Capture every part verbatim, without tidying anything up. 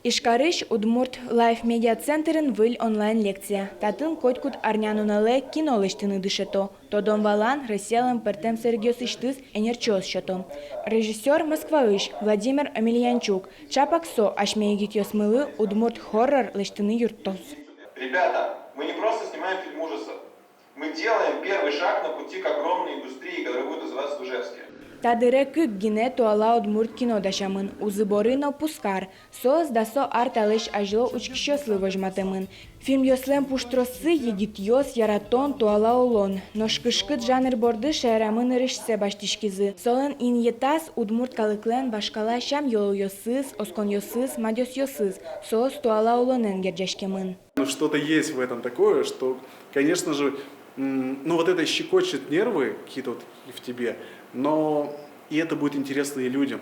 Ижкарысь Удмурт Лайф медиацентрын выль онлайн-лекция. Татын котькуд арнянуналэ кино лэсьтыны дышето. Тодон-валан, Россиялэн пӧртэм сэрегъёсысьтыз ӧнерчиос сёто. Режиссёр Москваысь Владимир Омельянчук. Чапак со асьме егитъёсмылы удмурт хоррор лэсьтыны юрттоз. Ребята, мы не просто снимаем фильм ужасов. Мы делаем первый шаг на пути к огромной индустрии, которая будет развиваться в Ижевске. Та дыре кык гинэ туала удмурт кино дасямын: «Узы-боры» но «Пускар». Соос дасо ар талэсь азьло учкисьёслы возьматэмын. Фильмъёслэн пуштроссы — егитъёс, яратон, туала улон. Нош кышкыт жанр борды шаерамы нырысьсэ басьтӥськизы. Солэн инъетаз — удмурт калыклэн вашкала сям-йылолъёсыз, осконъёсыз, мадёсъёсыз. Соос туала улонэн герӟаськемын. Ну, что-то есть в этом такое, что, конечно же, м, ну, вот это щекочет нервы какие-то вот в тебе, но и это будет интересно и людям.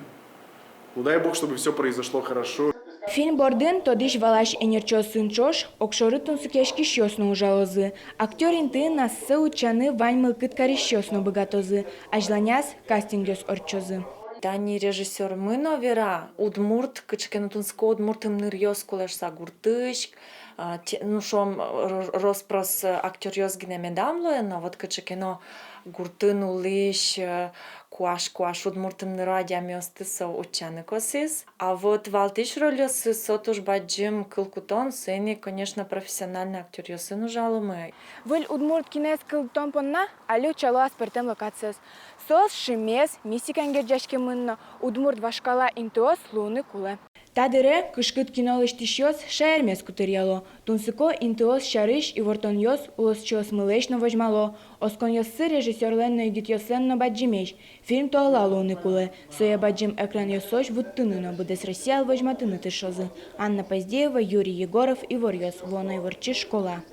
Ну, дай бог, чтобы всё произошло хорошо. Фильм бордын тодӥсь-валась ӧнерчиосын ӵош огшоры тунсыкъяськисьёс но ужалозы. Актёр интыын ассэ утчаны вань мылкыд карисьёс но быгатозы. Азьланяз кастингъёс ортчозы. Тани режиссёрмы но вера: удмурт, кыӵе ке но тунсыко удмурт ымныръёс кулэ шуса гуртысь, а, те-, ну, шуом, р-, рос-прос, э, актёръёс гинэ медам луэ, но вот кыӵе ке но гуртын улӥсь, э, куаш-куаш удмурт ымныро адямиосты со утчаны косӥз. А вот валтӥсь рольёсыз — со туж бадӟым кыл кутон, соин ик, конечно, профессиональной актёръёсын ужаломы. Выль удмурт киноез кылдытон понна али утчало аспӧртэм локациос. Соос шимес, мистикаен герӟаськемын но, удмурт вашкала интыос луыны кулэ. Та дыре кышкыт кино лэсьтӥсьёс шаермес кутыръяло. Тунсыко интыос сярысь ивортонъёс улосчиосмылэсь но возьмало. Осконъёссы режиссёрлэн но егитъёслэн но бадӟымесь. Фильм туала луыны кулэ. Сое бадӟым экранъёсозь вуттыны но быдэс Россиялы возьматыны тыршозы. Анна Поздеева, Юрий Егоров, «Иворъёс», вуоно иворчи школа.